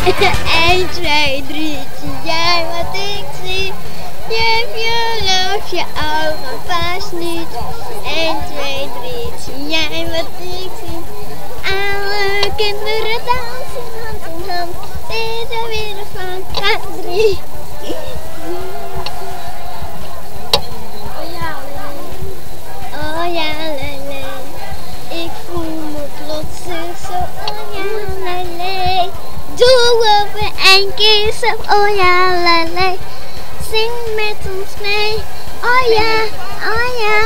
1, 2, 3, zie jij wat ik zie? Je gelooft je ogen vast niet. 1, 2, 3, zie jij wat ik zie? Alle kinderen dansen hand in hand. Dit is weer van K3. Oh ja, oh ja, le, Ik voel me plots zo, oh ja, le, Doe we een keer zo, oh ja, le, Zing met ons mee, oh ja, oh ja,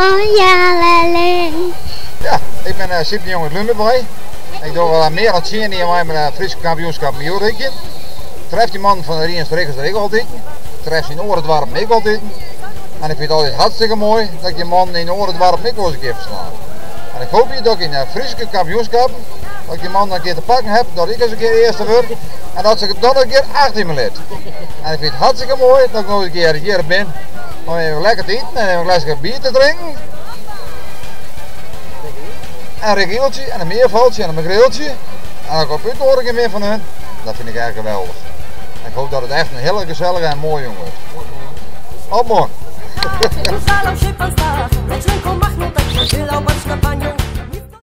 oh ja, le, Ja, ik ben Sip de Jong uit Lunderbree. Ik doe al meer dan 10 jaar met het Friese kampioenschap Mioritje. Treft die man van de Rienstreekers er ik altijd. Treft in Oorendwarp ik altijd. En ik vind het altijd hartstikke mooi dat ik die man in Oorendwarp ik wel eens een keer verslaan. En ik hoop je dat ik in de Friese kampioenschap, dat ik die man een keer te pakken heb, dat ik eens een keer eerste word. En dat ze dat een keer achter me lid. En ik vind het hartstikke mooi dat ik nog eens een keer hier ben. Om even lekker te eten en even een glaasje bier te drinken. En een regieltje en een meervaltje en een makreeltje. En dan ik op uitnodiging weer van hun. Dat vind ik echt geweldig. En ik hoop dat het echt een hele gezellige en mooie jongen wordt. Op morgen. Zalał się pan Stach, lecz ręką machnął tak, że wylał barszcz na panią.